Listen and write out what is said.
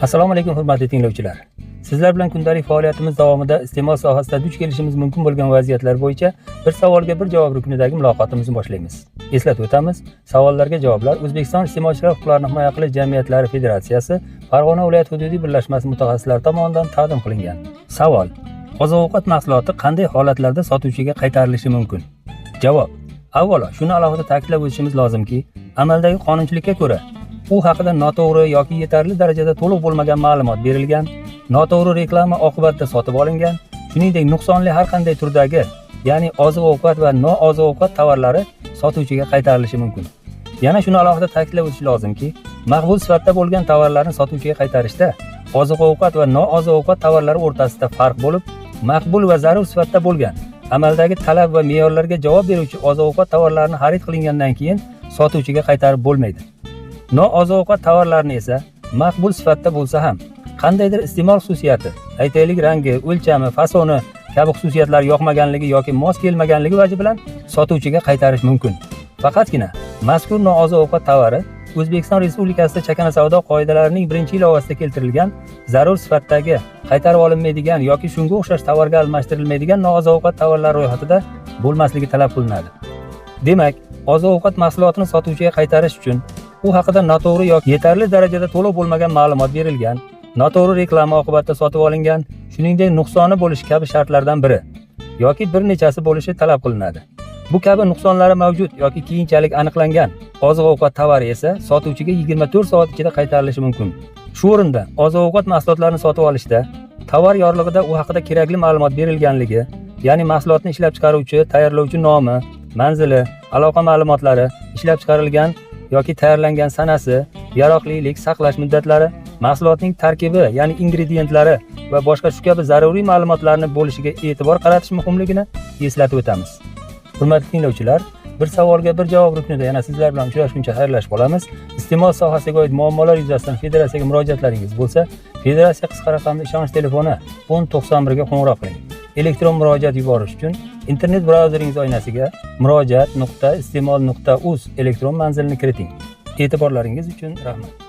Assalomu alaykum, hurmatli tinglovchilar. Sizlar bilan kundalik faoliyatimiz davomida iste'mol sohasida duch kelishimiz mumkin bo'lgan vaziyatlar bo'yicha bir savolga bir javob ruknidagi muloqotimizni boshlaymiz. Eslatib o'tamiz, savollarga javoblar O'zbekiston Iste'molchilar huquqlarini himoya qilish jamiyatlari federatsiyasi Farg'ona viloyat hududiy birlashmasi mutaxassislari tomonidan taqdim qilingan. Savol: oziq-ovqat mahsuloti qanday holatlarda sotuvchiga qaytarilishi mumkin? Javob: avvalo shuni alohida ta'kidlab o'tishimiz lozimki, amaldagi qonunchilikka ko'ra, u haqida noto'g'ri yoki yetarli darajada to'liq bo'lmagan ma'lumot berilgan, noto'g'ri reklama oqibatida sotib olingan, shuningdek nuqsonli har qanday turdagi, ya'ni oziq-ovqat va nooziq-ovqat tovarlari sotuvchiga qaytarilishi mumkin. Yana shuni alohida ta'kidlab o'tish lozimki, maqbul sifatda bo'lgan tovarlarni sotuvchiga qaytarishda oziq-ovqat va nooziq-ovqat tovarlari o'rtasida farq bo'lib, maqbul va zarur sifatda bo'lgan, amaldagi talab va me'yorlarga javob beruvchi oziq-ovqat tovarlarini xarid qilingandan keyin sotuvchiga qaytarib bo'lmaydi. Nooziq-ovqat tovarlarini esa maqbul sifatda bo'lsa ham qandaydir iste'mol xususiyati, aytaylik, rangi, o'lchami, fasoni kabi xususiyatlari yoqmaganligi yoki mos kelmaganligi vaji bilan sotuvchiga qaytarish mumkin. Faqatgina mazkur nooziq-ovqat tovari O'zbekiston Respublikasida chakana savdo qoidalarining 1-ilovasida keltirilgan zarur sifatdagi, qaytarib olinmaydigan yoki shunga o'xshash tovarga almashtirilmaydigan nooziq-ovqat tovarlari ro'yxatida bo'lmasligi talab qilinadi. Demak, oziq-ovqat mahsulotini sotuvchiga qaytarish uchun u haqida noto'g'ri yoki yetarli darajada to'liq bo'lmagan ma'lumot berilgan, noto'g'ri reklama oqibatida sotib olingan, shuningdek nuqsoni bo'lishi kabi shartlardan biri yoki bir nechasi bo'lishi talab qilinadi. Bu kabi nuqsonlari mavjud yoki keyinchalik aniqlangan oziq-ovqat tovari esa sotuvchiga 24 soat ichida qaytarilishi mumkin. Shu o'rinda oziq-ovqat mahsulotlarini sotib olishda tovar yorlig'ida u haqida kerakli ma'lumot berilganligi, ya'ni mahsulotni ishlab chiqaruvchi, tayyorlovchi nomi, manzili, aloqa ma'lumotlari, ishlab chiqarilgan yoki tayyorlangan sanasi, yaroqlilik, saqlash muddatlari, mahsulotning tarkibi, ya'ni ingredientlari va boshqa shu kabi zaruriy ma'lumotlarni bo'lishiga e'tibor qaratish muhimligini eslatib o'tamiz. Hurmatli tinglovchilar, bir savolga bir javob ruknida yana sizlar bilan uchrashguncha xayrlashib qolamiz. Iste'mol sohasiga oid muammolar yuzasidan federatsiyaga murojaatlaringiz bo'lsa, federatsiya qisqa raqamli ishonch telefoni 1091 ga qo'ng'iroq qiling. Elektron murojaat yuborish uchun internet brauzeringiz oynasiga murojaat.iste'mol.uz elektron manzilini kiriting. E'tiborlaringiz uchun rahmat.